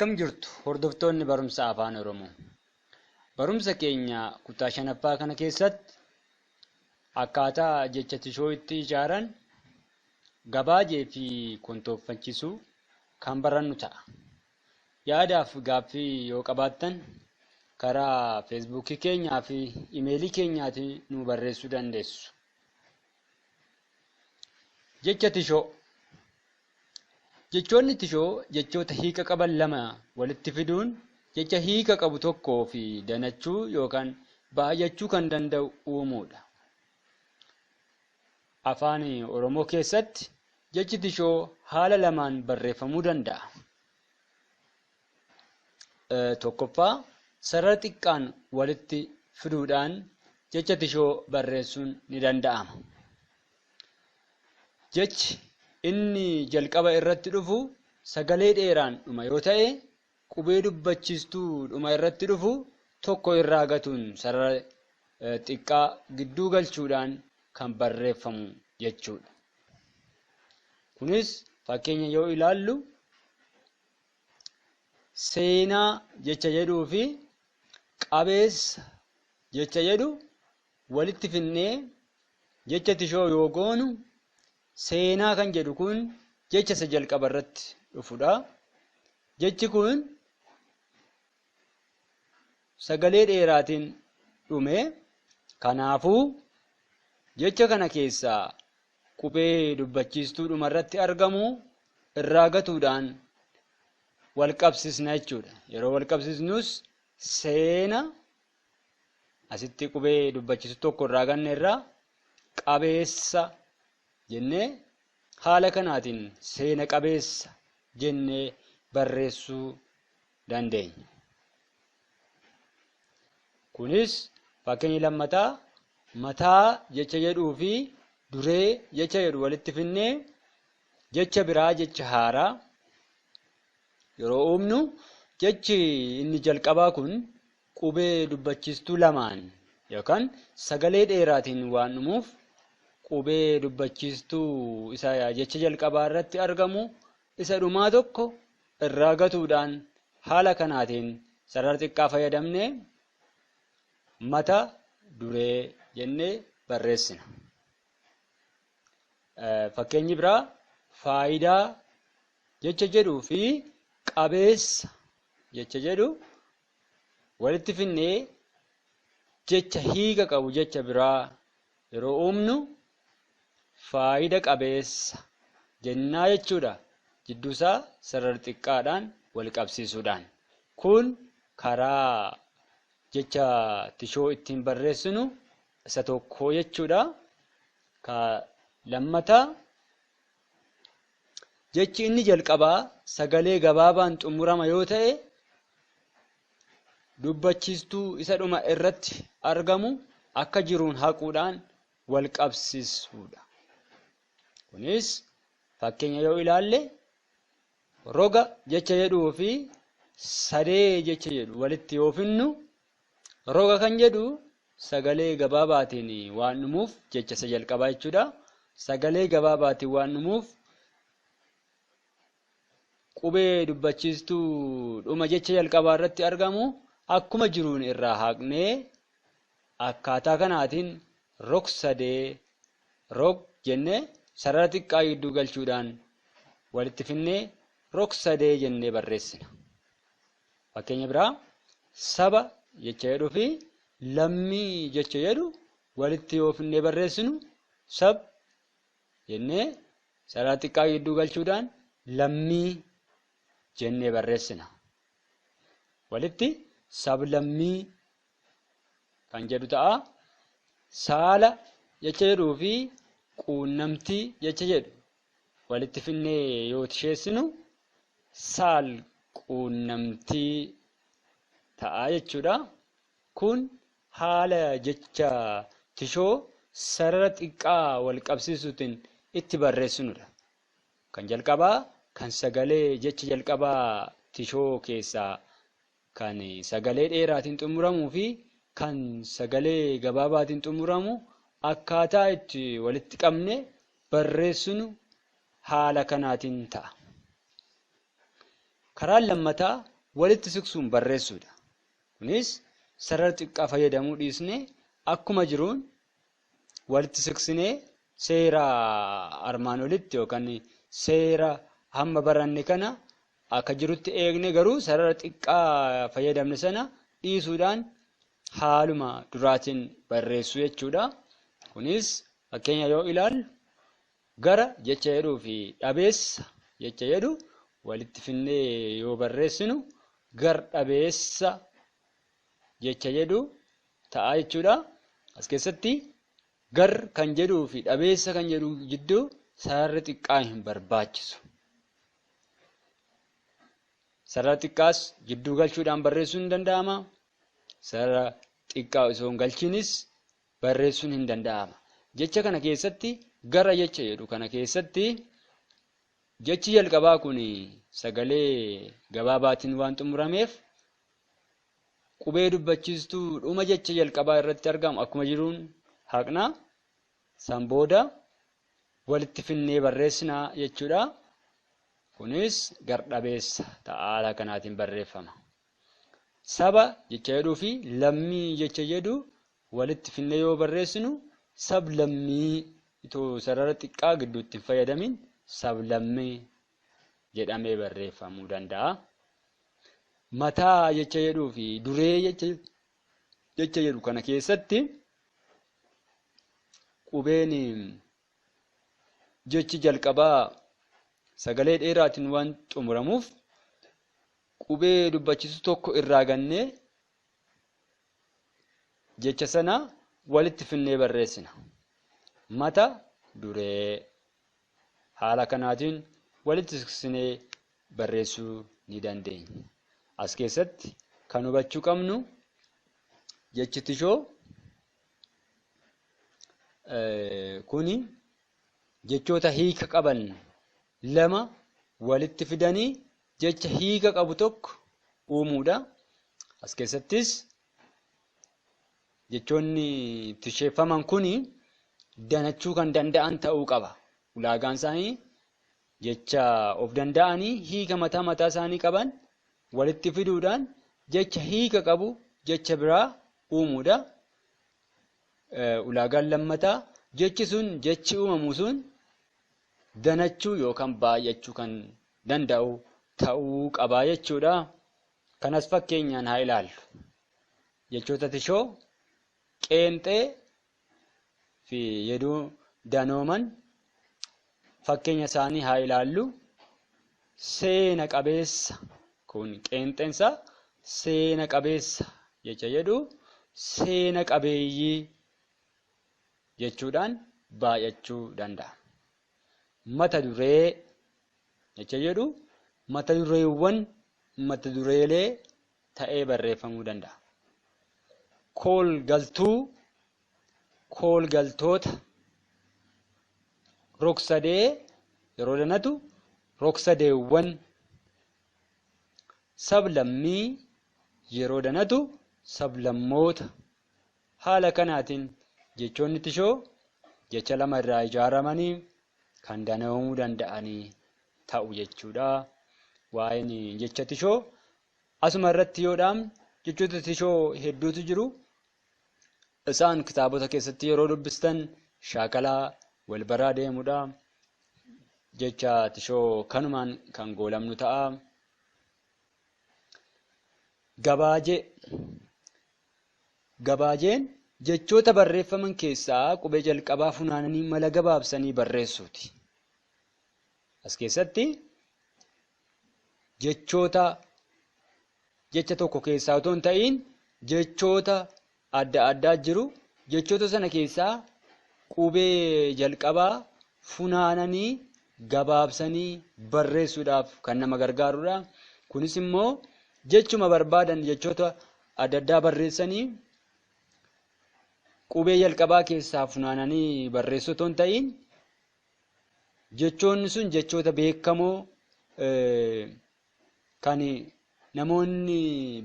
Akkam jirtu hordoftoonni barumsa Afaan Oromoo. Barumsa keenya kutaa shanaffaa kana keessatti akkaataa jecha tishoo itti ijaaran, gabaajee fi kontooffachiisuu kan barannu ta'a. Yaadaaf gaaffii yoo qabaattan karaa Feesbuukii keenyaa fi imeelii keenyaatiin nu barreessuu dandeessu. Jecha tishoo. Jechoonni tishoo jechoota hiika qaban lama walitti fiduun jecha hiika qabu tokkoo fi danachuu yookaan baay'achuu kan danda'u uumuudha. Afaan Oromoo keessatti jechi tishoo haala lamaan barreeffamuu danda'a. Tokkoffaa, sarara xiqqaan walitti fiduudhaan jecha tishoo barreessuun ni danda'ama. Jechi inni jalqaba irratti dhufu sagalee dheeraan dhuma yoo ta'e, qubee dubbachiistuu dhuma irratti dhufu tokko irraa gatuun sarara xiqqaa gidduu galchuudhaan kan barreeffamu jechuudha. Kunis fakkeenya yoo ilaallu, seenaa jecha jedhuu fi qabeessa jecha jedhu walitti finnee jecha tishoo yoo goonu, seenaa kan jedhu kun jecha isa jalqaba irratti dhufudha. Jechi kun sagalee dheeraatiin dhume. Kanaafuu jecha kana keessaa qubee dubbachiistuu dhuma irratti argamu irraa gatuudhaan wal qabsiisna jechuudha. Yeroo wal qabsiisnus seena asitti qubee dubbachiistu tokko irraa ganne irraa qabeessa jennee haala kanaatiin seena qabeessa jennee barreessuu dandeenya. Kunis fakkeenyi lammataa mataa jecha jedhuu fi duree jecha jedhu walitti finnee jecha biraa jecha haaraa yeroo uumnu, jechi inni jalqabaa kun qubee dubbachiistuu lamaan yookaan sagalee dheeraatiin waan dhumuuf, qubee dubbachiistuu isa jecha jalqabaa irratti argamu isa dhumaa tokko irraa gatuudhaan haala kanaatiin sarara xiqqaa fayyadamnee mata duree jennee barreessina. Fakkeenyi biraa faayidaa jecha jedhuu fi qabeessa jecha jedhu walitti finnee jecha hiika qabu jecha biraa yeroo uumnu faayida qabeessa jennaa jechuudha. Jidduusaa sarara xiqqaadhaan wal qabsiisuudhaan. Kun karaa jecha tishoo ittiin barreessinu isa tokko jechuudha. Ka lammataa, jechi inni jalqabaa sagalee gabaabaan xumurama yoo ta'e, dubbachiistuu isa dhuma irratti argamu akka jiruun haquudhaan wal qabsiisuudha. Kunis fakkeenya yoo ilaalle, roga jecha jedhuu fi sadee jecha jedhu walitti yoo finnu, roga kan jedhu sagalee gabaabaatiin waan dhumuuf, jecha isa jalqabaa jechuudha. Sagalee gabaabaatiin waan dhumuuf qubee dubbachiistuu dhuma jecha jalqabaa irratti argamu akkuma jiruun irraa haqnee akkaataa kanaatiin rog sadee rog jennee sarara xiqqaa gidduu galchuudhaan walitti finnee rog sadee jennee barreessina. Fakkeenya biraa, saba jecha jedhuu fi lammii jecha jedhu walitti yoo finnee barreessinu, sab jennee sarara xiqqaa gidduu galchuudhaan lammii jennee barreessina. Walitti sablammii kan jedhu ta'a. Saala jecha jedhuu fi quunnamtii jecha jedhu walitti finnee yoo tisheessinu saal quunnamtii ta'a jechuudha. Kun haala jecha tishoo sarara xiqqaa wal qabsiisuutiin itti barreessinudha. Kan jalqabaa kan sagalee jecha jalqabaa tishoo keessaa kan sagalee dheeraatiin xumuramuu fi kan sagalee gabaabaatiin xumuramu akkaataa itti walitti qabne barreessinu haala kanaatiin ta'a. Karaan lammataa walitti siqsuun barreessuudha. Kunis sarara xiqqaa fayyadamuu dhiisnee akkuma jiruun walitti siqsinee seera armaan olitti yookaan seera hamma baranne kana akka jirutti eegne garuu sarara xiqqaa fayyadamne sana dhiisuudhaan haaluma duraatiin barreessuu jechuudha. Kunis fakkeenya yoo ilaallu gara jecha jedhuu fi dhabeessa jecha jedhu walitti finnee yoo barreessinu gar dhabeessa jecha jedhu ta'a jechuudha. As keessatti gar kan jedhuu fi dhabeessa kan jedhu jidduu sararri xiqqaa hin barbaachisu. Sarara xiqqaas jidduu galchuudhaan barreessuun hin danda'ama. Sarara xiqqaa osoo hin galchiinis barreessuun hin danda'ama. Jecha kana keessatti gara jecha jedhu kana keessatti jechi jalqabaa kun sagalee gabaabaatiin waan xumurameef qubee dubbachiistuu dhuma jecha jalqabaa irratti argamu akkuma jiruun haqna. San booda walitti finnee barreessina jechuudha. Kunis gar-dhabeessa ta'a haala kanaatiin barreeffama. Saba jecha jedhuu fi lammii jecha jedhu walitti finnee yoo barreessinu sab-lammii itoo sarara xiqqaa gidduutti hin fayyadamin sab-lammii jedhamee barreeffamuu danda'a. Mataa jecha jedhuu fi duree jecha jedhu kana keessatti qubeen jechi jalqabaa sagalee dheeraatiin waan xumuramuuf qubee dubbachiisu tokko irraa gannee jecha sana walitti finnee barreessina. Mata duree haala kanaatiin walitti siqsinee barreessuu ni dandeenya. As keessatti kan hubachuu qabnu jechi tishoo kuni jechoota hiika qaban lama walitti fidanii jecha hiika qabu tokko uumuudha. As keessattis jechoonni tisheeffaman kuni danachuu kan danda'an ta'uu qaba. Ulaagaan isaanii jecha of danda'anii hiika mataa mataa isaanii qaban walitti fiduudhaan jecha hiika qabu jecha biraa uumuudha. Ulaagaan lammataa jechi sun jechi uumamu sun danachuu yookaan baay'achuu kan danda'u ta'uu qabaa jechuudha. Kanas fakkeenyaan haa ilaallu. Jechoota tishoo qeenxee fi yeduu danooman fakkeenya isaanii haa ilaallu. Seena qabeessa kun qeenxeensa seena qabeessa jecha jedhu seena qabeeyyii jechuudhaan baay'achuu danda'a. Mata duree jecha jedhu mata dureewwan mata dureelee ta'ee barreeffamuu danda'a. Kool galtuu, kool galtoota, rog-sadee yeroo danatu rog-sadeewwan, sab-lammii yeroo danatu sab-lammoota. Haala kanaatiin jechoonni tishoo jecha lama irraa ijaaramanii kan danoomuu danda'anii ta'u jechuudha. Waa'een jecha tishoo asuma irratti yoo dhaabne jechoota tishoo hedduutu jiru. Isaan kitaabota keessatti yeroo dubbistan shaakalaa wal baraa deemudha. Jecha tishoo kanumaan kan goolamnu ta'a. Gabaajee. Gabaajeen jechoota barreeffaman keessaa qubee jalqabaa funaananii mala gabaabsanii barreessuuti. As keessatti jechoota jecha tokko keessaa otoo hin ta'iin jechoota adda addaa jiru. Jechoota sana keessaa qubee jalqabaa funaananii gabaabsanii barreessuudhaaf kan nama gargaarudha. Kunis immoo jechuma barbaadan jechoota adda addaa barreessanii qubee jalqabaa keessaa funaananii barreessuu otoo hin ta'iin jechoonni sun jechoota beekamoo kan namoonni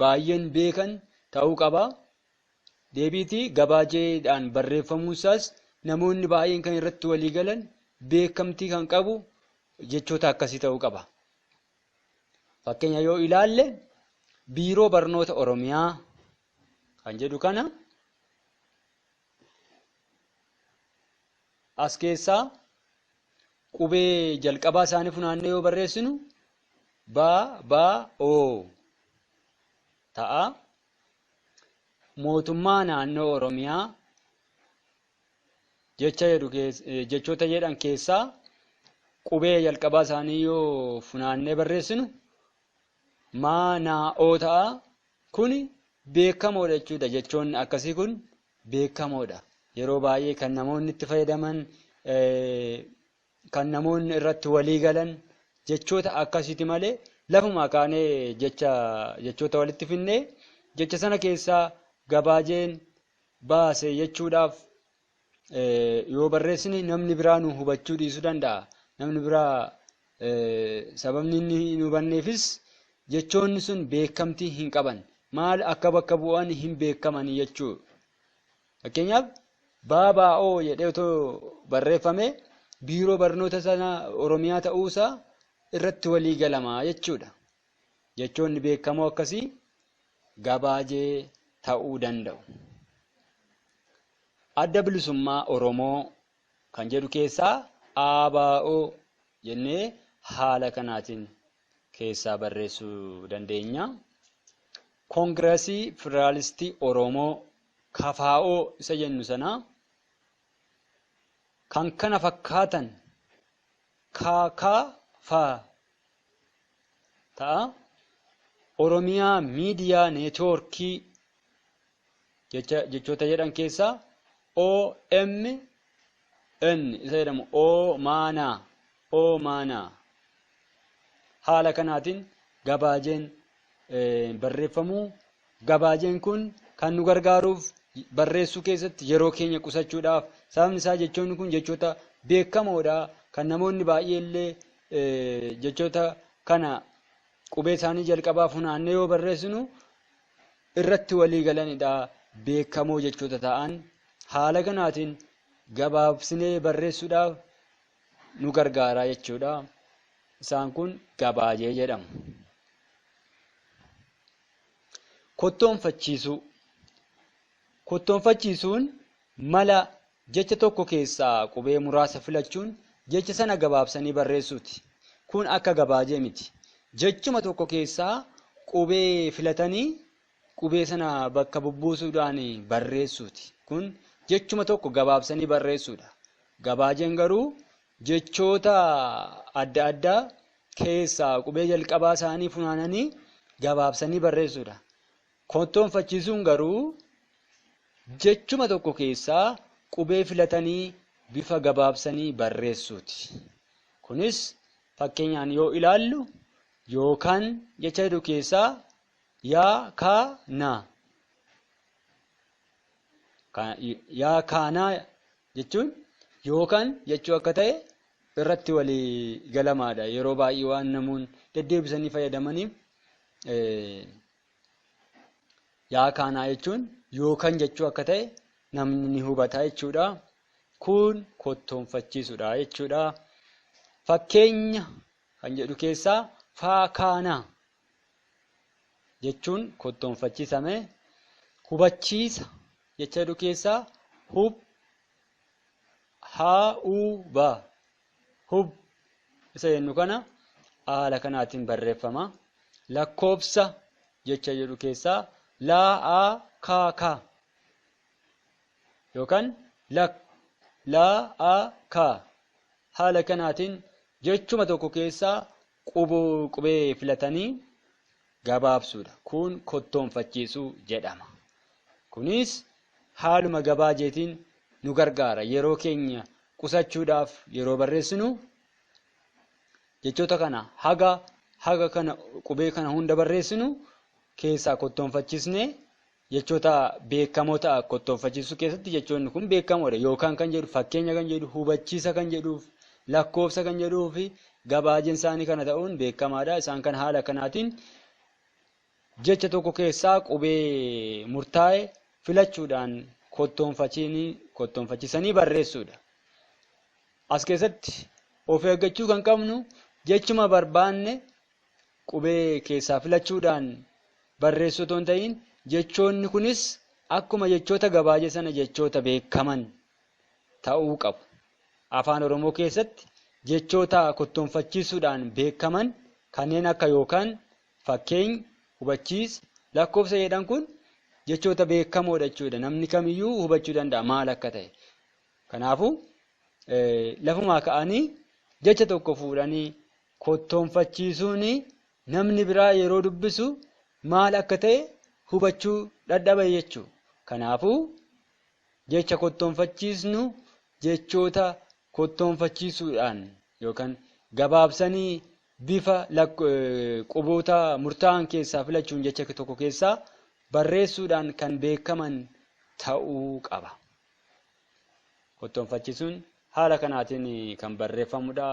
baay'een beekan ta'uu qaba. Deebiitii gabaajeedhaan barreeffamuu isaas namoonni baay'een kan irratti walii galan beekamtii kan qabu jechoota akkasii ta'uu qaba. Fakkeenya yoo ilaalle Biiroo Barnoota Oromiyaa kan jedhu kana as keessaa qubee jalqabaa isaanii funaannee yoo barreessinu ba ba o ta'a. Mootummaa naannoo Oromiyaa jecha jedhu jechoota jedhan keessaa qubee jalqabaa isaanii yoo funaannee barreessinu maa naa oo ta'a. Kuni beekamoodha jechuudha. Jechoonni akkasii kun beekamoodha. Yeroo baay'ee kan namoonni itti fayyadaman, kan namoonni irratti walii galan jechoota akkasiiti malee lafuma kaanee jechoota walitti finnee jecha sana keessaa gabaajeen baase jechuudhaaf yoo barreessine namni biraa nu hubachuu dhiisuu danda'a. Namni biraa sababni inni hin hubanneefis jechoonni sun beekamtii hin qaban. Maal akka bakka bu'an hin beekaman jechuudha. Fakkeenyaaf baabaa'oo jedhee otoo barreeffame biiroo barnoota sana Oromiyaa ta'uusaa irratti walii galamaa jechuudha. Jechoonni beekamoo akkasii gabaajee ta'uu danda'u. Adda Bilisummaa Oromoo kan jedhu keessaa ABO jennee haala kanaatiin keessaa barreessuu dandeenya. Koongireesii Federaalistii Oromoo KFO isa jennu sana kan kana fakkaatan KKF ta'a. Oromiyaa Miidiyaa Neetwoorkii jechoota jedhan keessaa OMN isa jedhamu OMANA haala kanaatiin gabaajeen barreeffamu. Gabaajeen kun kan nu gargaaruuf barreessuu keessatti yeroo keenya qusachuudhaaf, sababni isaa jechoonni kun jechoota beekamoodha. Kan namoonni baay'ee illee jechoota kana qubee isaanii jalqabaa funaannee yoo barreessinu irratti walii galanidha. Beekamoo jechoota ta'an haala kanaatiin gabaabsinee barreessuudhaaf nu gargaara jechuudha. Isaan kun gabaajee jedhamu. Kottoonfachiisuu. Kottoonfachiisuun mala jecha tokko keessaa qubee muraasa filachuun jecha sana gabaabsanii barreessuuti. Kun akka gabaajee miti. Jechuma tokko keessaa qubee filatanii qubee sana bakka bubbuusuudhaan barreessuuti. Kun jechuma tokko gabaabsanii barreessuudha. Gabaajeen garuu jechoota adda addaa keessaa qubee jalqabaa isaanii funaananii gabaabsanii barreessuudha. Kottoonfachiisuun garuu jechuma tokko keessaa qubee filatanii bifa gabaabsanii barreessuuti. Kunis fakkeenyaan yoo ilaallu yookaan jecha jedhu keessaa yaa kaanaa yaa kaanaa jechuun yookaan jechuu akka ta'e irratti walii galamaadha. Yeroo baay'ee waan namoonni deddeebisanii fayyadamaniif yaa kaanaa jechuun yookaan jechuu akka ta'e namni ni hubata jechuudha. Kun kottoonfachiisuudha jechuudha. Fakkeenya kan jedhu keessaa faakaanaa jechuun kottoonfachiisame. Hubachiisa jecha jedhu keessaa hub haa uu ba hub isa jennu kana haala kanaatiin barreeffama. Lakkoofsa jecha jedhu keessaa laa aa kaa kaa yookaan laa aa kaa haala kanaatiin jechuma tokko keessaa qubee filatanii gabaabsuudha. Kun kottoonfachiisuu jedhama. Kunis haaluma gabaajeetiin nu gargaara. Yeroo keenya qusachuudhaaf yeroo barreessinu jechoota kana haga kana qubee kana hunda barreessinu keessaa kottoonfachiisnee jechoota beekamoo ta'a kottoonfachiisuu keessatti jechoonni kun beekamoodha. Yookaan kan jedhu fakkeenya kan jedhu hubachiisa kan jedhuuf lakkoofsa kan jedhuu fi gabaajeen isaanii kana ta'uun beekamaadha. Isaan kan haala kanaatiin jecha tokko keessaa qubee murtaa'e filachuudhaan kottoonfachiisanii barreessuudha. As keessatti of eeggachuu kan qabnu jechuma barbaanne qubee keessaa filachuudhaan barreessuu otoo hin ta'in jechoonni kunis akkuma jechoota gabaajee sana jechoota beekaman ta'uu qabu. Afaan Oromoo keessatti jechoota kottoonfachiisuudhaan beekaman kanneen akka yookaan, fakkeenya, hubachiisa, lakkoofsa jedhan kun jechoota beekamoodha jechuudha. Namni kamiyyuu hubachuu danda'a maal akka ta'e. Kanaafuu lafumaa ka'anii jecha tokko fuudhanii kottoonfachiisuun namni biraa yeroo dubbisu maal akka ta'e hubachuu dadhaba jechuudha. Kanaafuu jecha kottoonfachiisnu jechoota kottoonfachiisuudhaan yookaan gabaabsanii bifa quboota murtaa'an keessaa filachuun jecha tokko keessaa barreessuudhaan kan beekaman ta'uu qaba. Kottoonfachiisuun haala kanaatiin kan barreeffamudha.